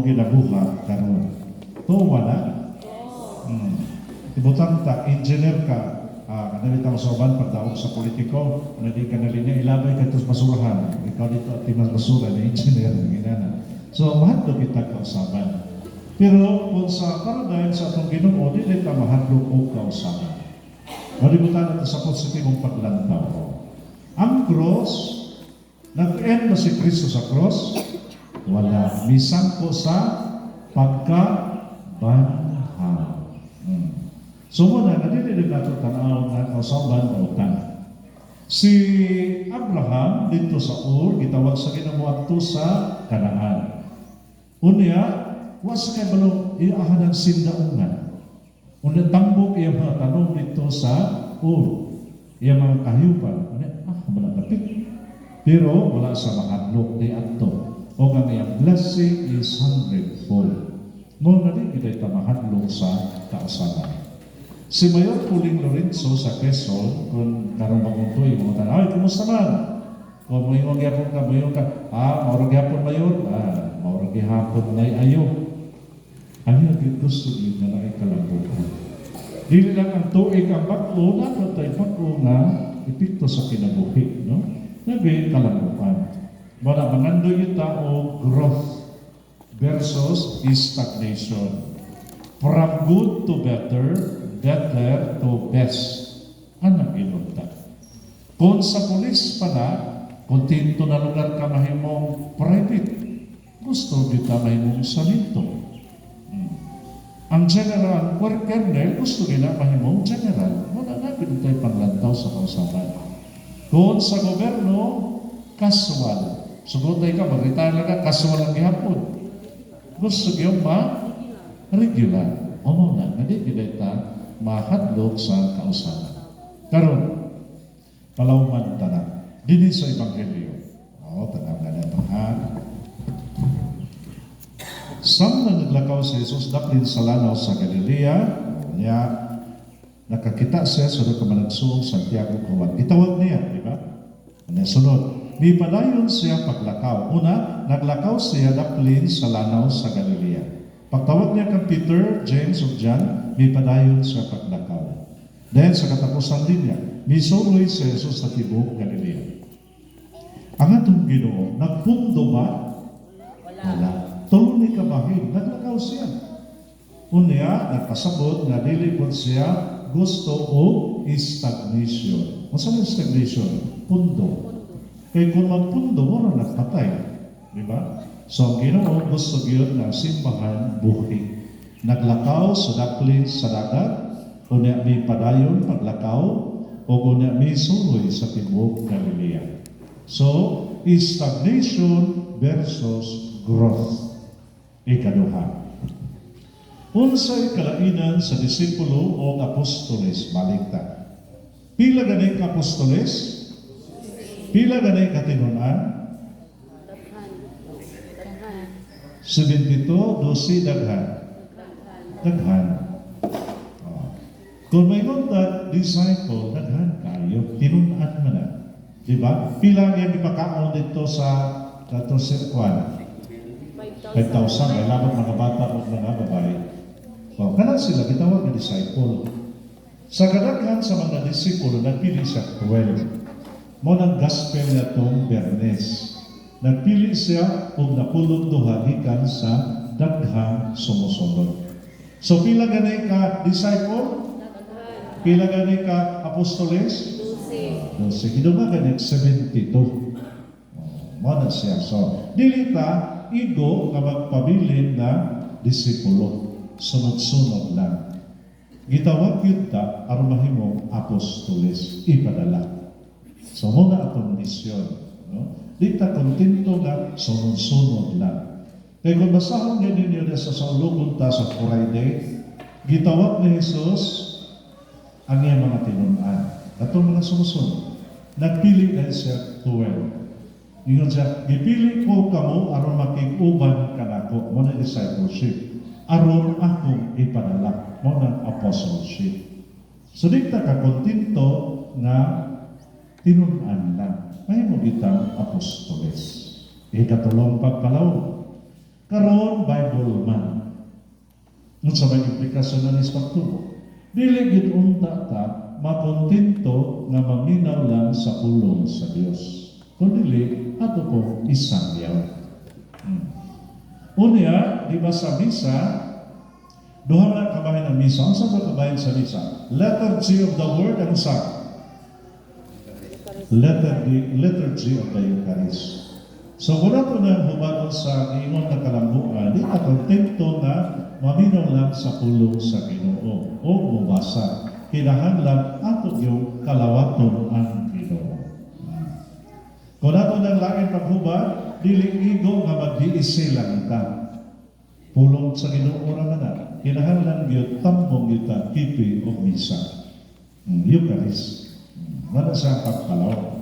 ginabuhat karon. Tuwa na? Ibutang ta, engineer ka, kanali tao sa uban, pagdaog sa politiko, na di ka na linya, ilabay ka ito sa basurahan. Ikaw dito at timas basura na engineer, ginana. So, mahadlok kita kausaban. Pero kung sa paradigm sa atong Ginoo, di ta mahadlok og kausaban. Malibutan natin sa positibong paglantaw. Ang cross, nag-end ba si Kristo sa cross? Wala. Misangko sa pagkabanhaw. So muna, nga dili din nato tanaw nga kausaban dautan. Si Abraham dito sa Ur, gitawag sa Ginoo adto sa Kanaan. Unya, wa sa kay balo iyahan ang sindaungan. Unya tambok iya mga tanom dito sa Ur. Iya mga kahiyupan. Unya, wala dapit. Pero wala sa mahadlok ni adto. O ang iyang blessing is hundredfold. Mo na di kita ta mahadlok sa kausaban. Si Mayor Puling Lorenzo sa Quezon, kung karong bagong tuig, mga tanong, "Ay, kumusta man?" Kung moingon gyapon ka, moingon ka, "Ah, maura gyapon, Mayor, ah, maura gyapon na ayo." Ano yung gusto yun nga naay kalambuan? Dili lang ang tuig ang bag-o, naa tay bag-o nga epekto sa kinabuhi, no? Nabi kalambuan. Wala mangandoy yung tao growth versus stagnation. From good to better, better to best. Anang inunta. Kung sa pulis pa na, kontento na lugar ka mahimong private, gusto kita mahimong salinto. Ang general, ang colonel, gusto gina mahimong general. Wala na tayo panglantaw sa kausaban. Kung sa gobyerno, casual. Sugotay ka, mag-retire lang ka, casual lang gihapon. Gusto gyud ma regular. O mo na, hindi kita mahadlok sa kausaban. Karon, palawman ta na. Dinhi sa Ebanghelyo. O, tanaw nga na ha. Samtang naglakaw si Jesus daplin sa lanaw sa Galilea, niya nakakita siya sa duha ka managsuong, Santiago ug Juan. Gitawag niya, di ba? Niya sunod, mipadayon siya paglakaw. Una, naglakaw siya daplin sa lanaw sa Galilea. Pagtawag niya kang Peter, James ug John, mipadayon siya paglakaw. Then sa katapusan din niya, misuloy si Jesus sa tibuok Galilea. Ang atong Ginoo, nagpundo ba? Wala. Tulo ni kabahin, naglakaw siya. Unya, nagpasabot nga dili pod siya gusto o stagnation. Unsa man stagnation? Pundo. Kay kung magpundo, mura nagpatay. Di ba? So ang Ginoo gusto gyud nga simbahan buhi. Naglakaw sa daplin sa dagat, unya mi padayon paglakaw, o unya misuloy sa tibuok Galilea. So, stagnation versus growth. Ikaduha. Unsay kalainan sa disipulo o apostoles? Balik ta. Pila gani ka apostoles? Pila gani ka tinunan? Daghan. Daghan. 72, 12, daghan. Daghan. Oh. Kung may ta disciple, daghan kayo. Tinunan man na. Di ba? Pila ang iyang ipakaon dito sa kato sa kwan? 5,000. 5,000, may labot mga bata o mga babae. O, kana sila, gitawag na disciple. Sa kadaghan sa mga disipulo, nagpili siya 12. Mo nang gospel na tong Bernes. Nagpili siya og napulong duha gikan sa daghang sumusunod. So pila gani ka disciple? Daghan. Pila gani ka apostoles? 12. So, sige gani 72. Oh, mo na siya. So, dili ta igo nga magpabilin na disipulo. Sunod-sunod lang. Gitawag yun ta aron mahimong apostoles, ipadala. So mo na atong misyon, no? Di ta kontento nga sunod-sunod lang. Kaya kung basahon niya ninyo na sa saulugon ta sa Friday, gitawag ni Jesus ang iyang mga tinunan. Atong mga sumusunod. Nagpili na siya 12. Ingon siya, "Gipili ko kamo aron makig-uban kanako." Mo na discipleship. Aron akong ipadala. Mo na apostleship. So di ta ka kontento nga tinunan lang. Mahimo kitang apostoles. Ikatulong pagpalaw. Karon Bible man. Unsa may implikasyon na ni sa pagtubo? Dili gid unta ta makontento nga maminaw lang sa pulong sa Dios. Kung dili, ato pong isangyaw. Unya, di ba sa misa, duha na kabahin ang misa. Unsa ba kabahin sa misa? Liturgy of the Word ang usa. Liturgy of the Eucharist. So kung ato na hubanon sa ingon na kalambuan, di ta kontento nga maminaw lang sa pulong sa Ginoo o mubasa. Kinahanglan ato yung kalawaton ang Ginoo. Kung ato nang lain paghubad, dili igo nga magdiisi lang ta. Pulong sa Ginoo ra man na. Kinahanglan gyud tambong gyud ta kipi og misa. Eucharist. Wala siya pagpalaw.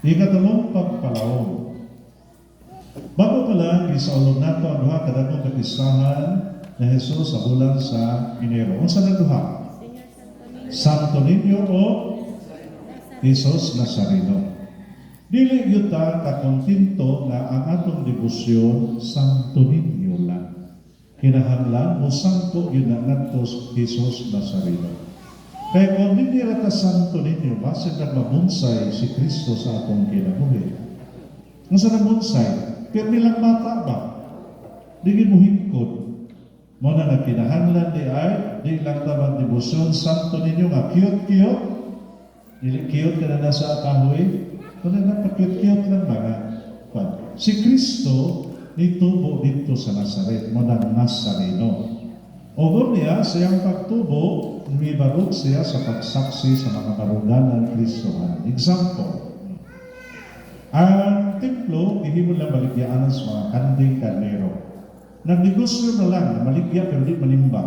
Ikatulong pagpalaw. Bago pa lang, gisaulog nato ang duha ka dagkong kapistahan ni Jesus sa bulan sa Enero. Unsa na duha? Santo Niño o Jesus Nazareno. Dili gyud ta kakontento nga ang atong debosyon Santo Niño lang. Kinahanglan mosangko gyud na ngadto sa Jesus Nazareno. Kaya kung hindi ra ta Santo Niño, basin nagmabunsay si Kristo sa atong kinabuhi. Unsa na bunsay? Pirmi lang bata ba? Di gyud mo hingkod. Mo na nga kinahanglan di ay di lang ta magdebosyon Santo Niño nga cute-cute. Dili cute ka na nasa kahoy. Kuno na pa cute-cute lang ba nga? Kwan. Si Kristo nitubo dito sa Nazaret, mo nang Nazareno. O niya, siyang pagtubo, mibarog siya sa pagsaksi sa mga baruganan Kristohan. Example, ang templo, gihimo lang baligyaanan sa mga kanding, karnero. Nagnegosyo na lang, maligya pero di manimba.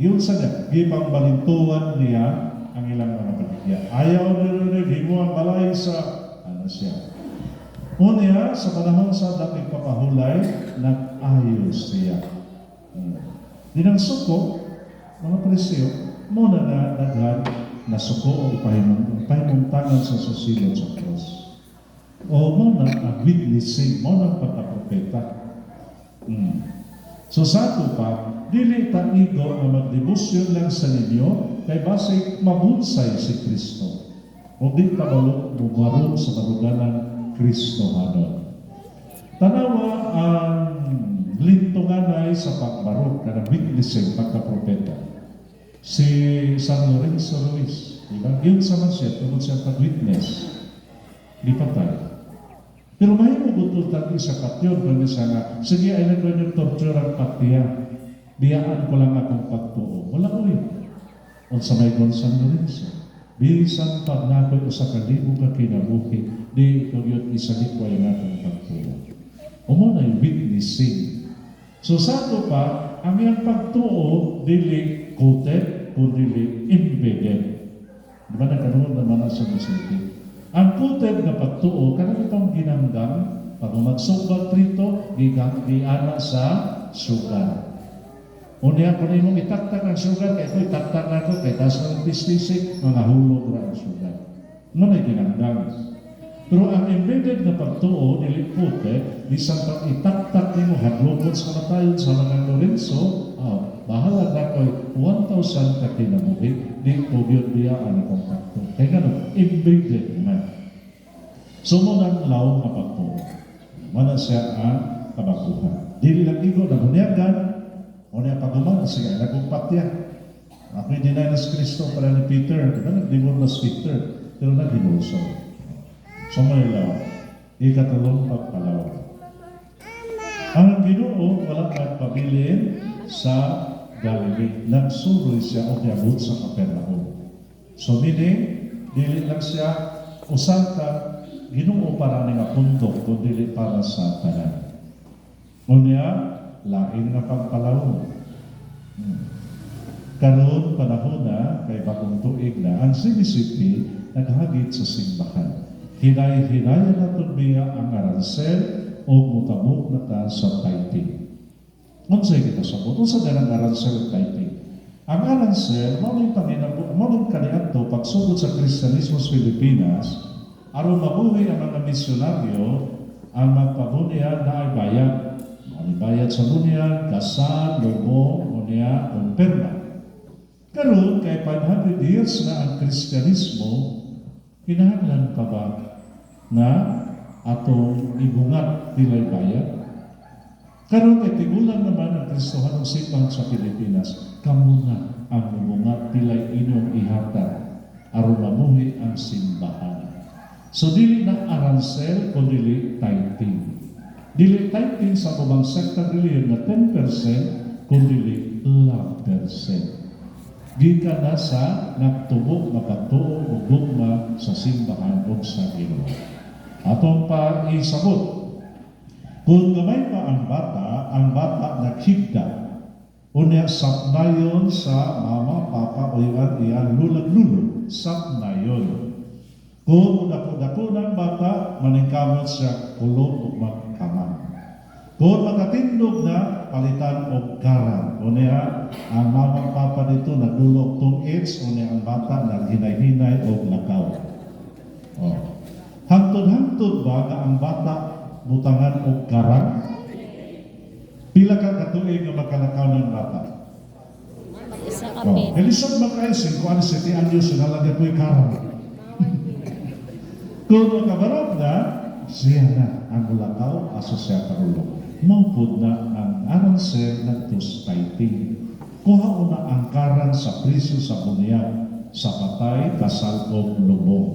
Yun sa niya, gipangbalintuan niya ang ilang mga baligya. Ayaw nila, himo ang balay sa, ano siya. Unya, sa panahon sa dapit papahulay, nag-ayos siya. Di nang suko, mga presyo, muna na daghan na suko o ipahimungtangan sa susilot sa cross. O mo na ang witnessing, mo na ang pagkapropeta. So sa ato pa, dili ta igo nga magdebosyon lang sa ninyo, kay basig mabunsay si Kristo. O di ta balok mubarog sa baruganan Kristohanon. Tanawa ang lintunganay sa pagbarog kanang witnessing pagkapropeta. Si San Lorenzo Ruiz, di ba? Yun sa man siya, tungod siya pag-witness. Di patay. Pero mahimo gud tagi sa patyon kung siya nga, sige ay lang yung torture ang patya. Biyaan ko lang akong pagtuo. Wala ko eh. Unsa may gon San Lorenzo. Bisan pag nakoy usa ka libo ka kinabuhi, di ko gyud isalikway ang akong pagtuo. O mo na yung witnessing. So sa ato pa, ang iyang pagtuo dili coated, kundi embedded. Di ba nagkaroon naman na sa musulti? Ang coated nga pagtuo, kanang itong ginanggang, pag magsugba prito, gigang giana sa sugar. Unya kung imong itaktak ang sugar, kay ko itaktak na ko, kay taas ng pistisik, mga hulog ra ang sugar. Mo na ginanggang. Pero ang embedded na pagtuo, dili coated, bisan pag itaktak nimo hadlokon sa kamatayon sa mga Lorenzo, oh, bahala na ko'y 1,000 ka kinabuhi, di ko gyud biyaan akong pagtuo. Kaya ganun, embedded man. So mo nang law nga pagtuo. Mana siya ang kabaguhan. Dili lang igo na bunyagan, o niya pag-uman, sige, nagong patya. Ako'y deny na si Kristo para ni Peter. Di ba nagdimon na si Peter? Pero naghinulsol. So may law, ikatulong pagpalaw. Ang Ginoo wala nagpabilin sa Galilee. Nagsuroy siya o niabot sa Capernaum. So meaning, dili lang siya usa ka Ginoo para ni nga pundok, kundi dili para sa tanan. Unya, lain nga pagpalaw. Karon panahon na kay bagong tuig na ang CBCP naghagit sa simbahan. Hinay-hinayan naton biya ang aransel o mutabok na ta sa tithing. Unsay kita sabot? Unsa ganang aransel o tithing? Ang aransel, mao ni panginabo, mao ni kaniadto pagsugod sa Kristiyanismo sa Pilipinas, aron mabuhi ang mga misyonaryo, ang magpabunian na ay bayad. Ang bayad sa bunyag, kasal, lubong, unya, kumpirma. Karon kay 500 years na ang Kristyanismo, kinahanglan pa ba na atong ibungat pilay bayad? Karon kay tigulang naman ang Kristohanong simbahan sa Pilipinas, kamo na ang mubungat pilay inyong ihatag aron mamuhi ang simbahan. So dili na aransel kun dili tithing. Dili tithing sa ubang sekta relihiyon na 10% kun dili love percent. Gikan na sa nagtubo nga pagtuo o gugma sa simbahan o sa Ginoo. Atong pa isabot. Kung gamay pa ang bata naghigda. Unya sapnayon sa mama, papa, o iyan, iyan, lulag lulo, sapnayon. Kung dako-dako ng bata, maningkamot siya kulog o magkamang. Kung makatindog na, palitan og karang. Unya, ang mama, papa dito nagdulog tong AIDS, unya ang bata naghinay-hinay og lakaw. Oh. Hangtod-hangtod ba nga ang bata butangan og karang? Pila ka katuig nga makalakaw ng bata? Isa ka Oh. pin. Elisod man kayo, 5 anos, 7 anyos, nalagyan po'y karang. Kung makabarog na, siya na ang mulakaw aso siya karulog. Maupod na ang aransel nagtus tithing. Kuha na ang karang sa presyo sa bunyag, sa patay, kasal o lubong.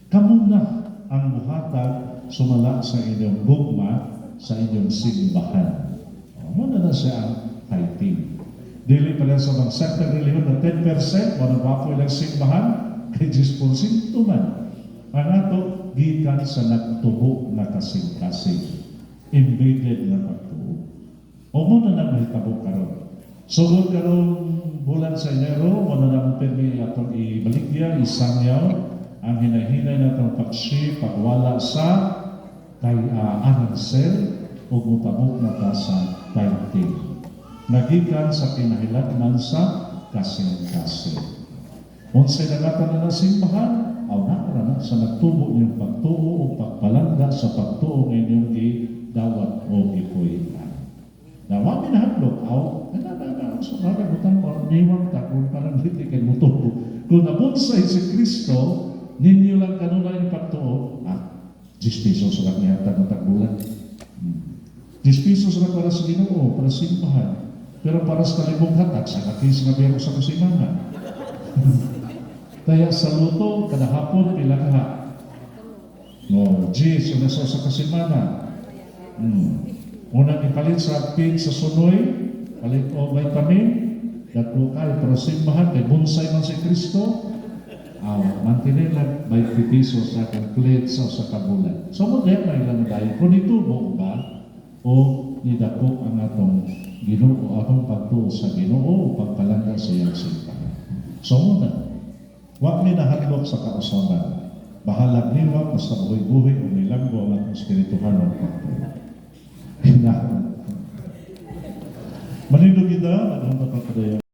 Kamo na ang muhatag sumala sa inyong gugma, sa inyong simbahan. O, mao na na siya ang tithing. Dili pa lang sa mga sekta relihiyon na 10%, wala ba po ilang simbahan, kay 10% man. Ang ato, gikan sa nagtubo na kasing-kasing. Embedded na pagtuo. O mao na na mahitabo karon. Sugod karong bulan sa Enero, mao na nang pirmi atong ibaligya, isangyaw, ang hinahinay na itong pag-shift, pagwala sa kay aransel o mutabok na ta sa tithing. Nagikan sa kinahilatnan sa kasing-kasing. Unsay nagatan na simbahan, aw naa na sa nagtubo niyong pagtuo o pagpalangga sa pagtuo ng inyong gidawat o gipuy-an. Na wa mi nahadlok, aw, na na na, sa mga butang mo, niwang ta kung parang hindi kay mutubo. Kung nabunsay si Kristo, ninyo lang kanunay yung pagtuo, 10 pesos lang nihatag ng tagbulan. 10 pesos lang para sa Ginoo, para sa simbahan. Pero para sa kalibong hatag, sa kakis nga biro sa kusimana. Kaya sa luto, kada hapon, pila ka? No, G, so nasa sa kasimana. Unang ipalit sa pin sa sunoy, palit o vitamin, dako kay pero simbahan, kay bonsai man si Kristo, aw, mantinela lang 20 pesos sa complete sa kabulan. So mo diyan may lang dahil kung itubo ba o nidako ang atong Ginoo, atong pagtuo sa Ginoo o pagpalangga sa iyang simbahan. So mo na, wa mi nahadlok sa kausaban. Bahalag niwa, basta buhi-buhi o nilambo ang atong espirituhanon pagtuo. Hinahon. Manindog kita, naghandap ang kadayon.